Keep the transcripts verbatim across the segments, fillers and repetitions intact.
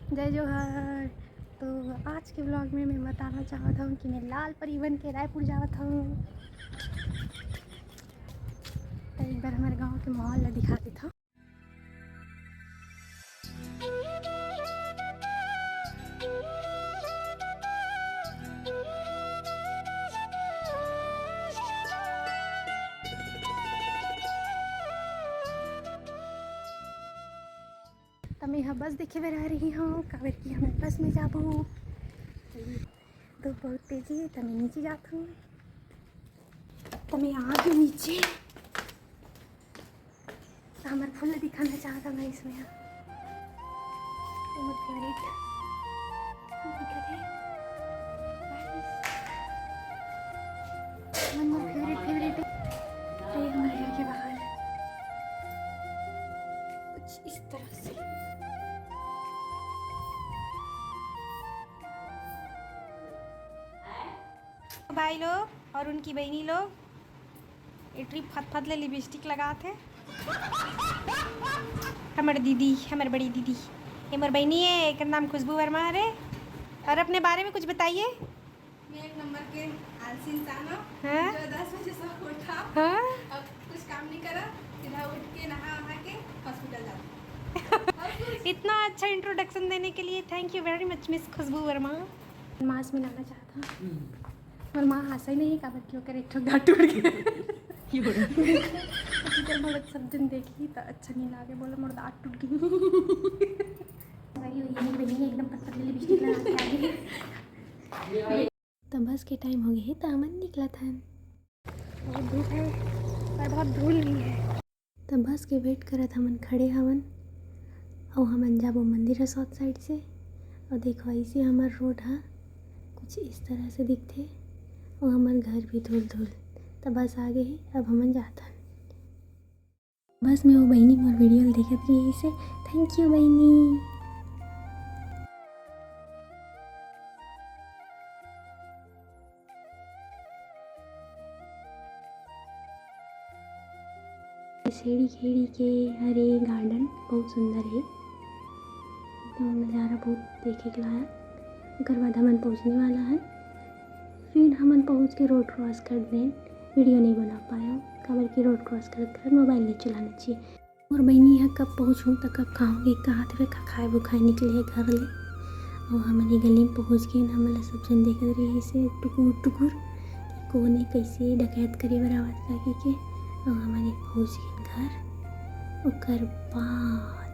जय जोहार। तो आज के vlog में मैं बताना चाहत हूँ कि मैं लाल परी बन के रायपुर जावत हूँ। तो एक बार हमारे गांव के माहौल ला दिखा देता हूँ। त मैं ह बस देखे बर आ रही हूँ, काबर कि हमें बस में जाबो। धूप बहुत तेज है, त मैं नीचे जात हूँ। त मैं आ गई नीचे। त हमर फूल दिखाना चाहत हूँ मैं इसमें। ये मोर फेवरेट दिखत है। मन मोर फेवरेट फेवरेट है। ये हमारे घर के बाहर कुछ इस तरह से। भाई लोग और उनकी बहनी लोग, ये ट्रिप फत फत ले लिपस्टिक लगात है। हमर दीदी, हमर बड़ी दीदी, ये मोर बहनी है, एकर नाम खुशबू वर्मा हरे। और अपने बारे में कुछ बताइए। मैं एक नंबर के आलसी इंसान हूँ, हाँ? जो दस बजे से उठा, हाँ? अब कुछ काम नहीं करा, सीधा उठ के नहा वहा के हॉस्पिटल जाता। इतना अच्छा इंट्रोडक्शन देने के लिए thank you very much, Miss Khushbu Verma. Mask मिलाना चाहता हूँ। मोर माँ हंसा ही नहीं, काबर कि ओकर एक ठो दांत टूट गया। अगर मोला सब जन देखी त अच्छा नहीं लागे, बोले मोर दांत टूट गई। भाई, ये नहीं बनी, एकदम पतली लिपस्टिक लगा के आ गई। त बस के टाइम हो गए हे, त हमन निकलत हन। बहुत धूप है और बहुत धूल भी है। त बस के वेट करत हमन खड़े हवन, अउ हमन जाबो मंदिर हसौद साइड से। अउ देखो, ऐसे हमर रोड ह कुछ इस तरह से दिखथे, अउ हमर घर भी धूल धूल। त बस आ गए हे, अब हमन जात हन। बस में वो बहिनी मोर वीडियो ल देखत रहिस हे। Thank you बहिनी। सीढ़ी खेड़ी के हरे गार्डन बहुत सुंदर हे, एकदम नज़ारा बहुत देखे के लायक। ओकर बाद हमन पहुँचने वाला हन, फिर हमन पहुँच के रोड क्रॉस कर देन। वीडियो नहीं बना पाया, काबर कि रोड क्रॉस करत करत मोबाइल नहीं चलाना चाहिए। मोर बहिनी ह कब पहुँचहूँ त कब खाहूँ, एक कहात हवे, खखाए भुखाए निकले हे घर ले। अउ हमन ये गली में पहुँच गेन, हमन ला सब झन देखत रहिस हे टुकुर टुकुर कि कोन ए, कइसे डकैत करे बर आवत का कहिके। अउ हमन ये पहुँच गेन घर। ओकर बाद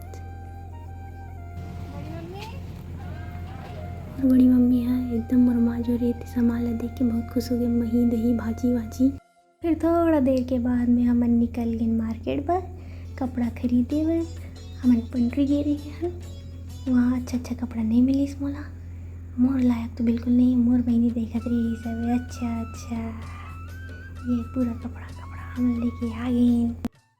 मोर बड़ी मम्मी ह एकदम मोर माँ जो रेते सामान ला देख के बहुत खुश हो गे, मही दही भाजी वाजी। फिर थोड़ा देर के बाद में हमन निकल गेन मार्केट बर कपड़ा खरीदे बर। हमन पंडरी गे रहे हन, वहाँ अच्छा अच्छा कपड़ा नहीं मिलिस मोला। मोर लायक तो बिल्कुल नहीं, मोर बहिनी देखत रही सब, अच्छा अच्छा, ये पूरा कपड़ा कपड़ा हमन लेके आ गेन।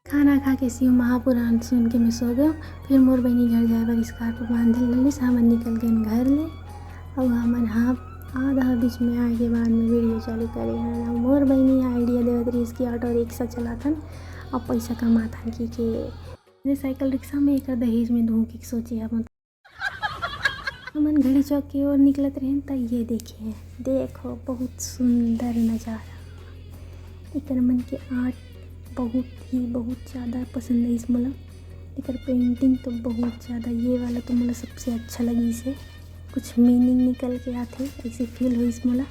खाना खा के शिव महापुराण सुन के मैं सो गयो। फिर मोर बहिनी घर जाए बर scarf बांधे ललिस, हमन निकल गेन घर ले। अउ हमन ह आधा बीच में आए के बाद में वीडियो चालू करे हन। अउ मोर बहिनी ह आइडिया देवत रहिस कि ऑटो रिक्शा चलाथन अउ पैसा कमाथन कहिके। ये साइकिल रिक्शा में एकर दहेज में दूँ के सोचे हवन। हमन घड़ी चौक के ओर निकलत रहेन त ये देखे, देखो बहुत सुंदर नज़ारा। एकर मन के आर्ट बहुत ही बहुत ज़्यादा पसंद आइस मोला। एकर पेंटिंग तो बहुत ज़्यादा, ये वाला तो मोला सबसे अच्छा लगिस हे। कुछ मीनिंग निकल के आथे, ऐसे फील होइस मोला।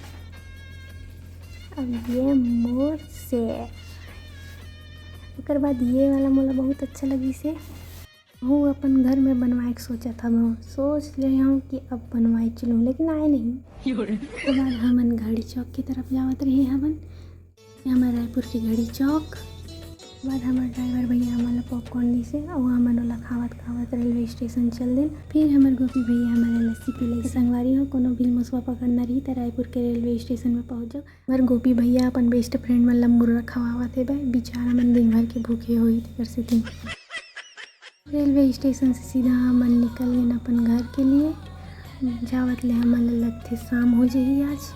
अब ये मोर से, ओकर बाद ये वाला मोला बहुत अच्छा लगिस हे। वो अपन घर में बनवाए के सोचत हवं, सोच ले हूँ कि अब बनवाए चलूँ, लेकिन आए नहीं। ओकर बाद हमन घड़ी चौक की तरफ जावत रहे हवन। ये हमर रायपुर के घड़ी चौक। बाद हमर ड्राइवर भैया हमन ला पॉपकॉर्न दिस हे, अउ हमन ओला खावत खावत रेलवे स्टेशन चल देन। फिर हमर गोपी भैया हमन ला लस्सी पिलाइस। संगवारी हो, कोनो भी मुसवा पकड़ना रही त रायपुर के रेलवे स्टेशन में पहुंच जाओ। हमर गोपी भैया अपन बेस्ट फ्रेंड मन ला मुर्रा खवावत हे बे, बेचारा मन दिन भर के भूखे होही तेकर सेती। रेलवे स्टेशन से सीधा हमन निकल गेन अपन घर के लिए। जावत ले हमन ला लगथे शाम हो जही आज।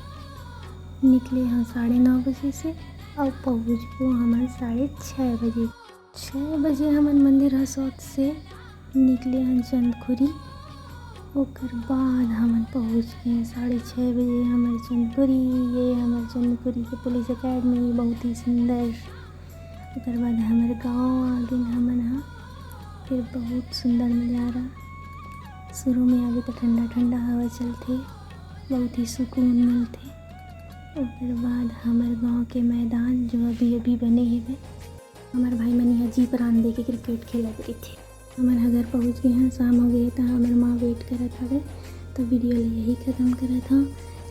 निकले हन साढ़े नौ बजे से, अउ पहुँचबो हमन साढ़े छः बजे। छः बजे हमन मंदिर हसौद से निकले हन चंदखुरी। ओकर बाद हमन पहुँच गए साढ़े छः बजे हमर चंदखुरी। ये हमर चंदखुरी के पुलिस एकेडमी, बहुत ही सुंदर। ओकर बाद हमर गाँव आ गेन हमन ह। फिर बहुत सुंदर नज़ारा। शुरू में आबे तो ठंडा ठंडा हवा चलथे, बहुत ही सुकून मिलथे। ओकर बाद हमर गाँव के मैदान, जो अभी अभी बने हेबे, हमर भाई मन इहाँ जी प्रान दे के क्रिकेट खेलत रहिथे। हमन ह घर पहुँच गए हन, शाम हो गए, त हमर माँ वेट करत हवे। तो वीडियो ला यही खत्म करत हूँ।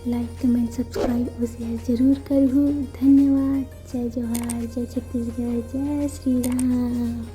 लाइक, कमेंट, सब्सक्राइब और शेयर जरूर करहू। धन्यवाद। जय जोहार, जय छत्तीसगढ़, जय श्री राम।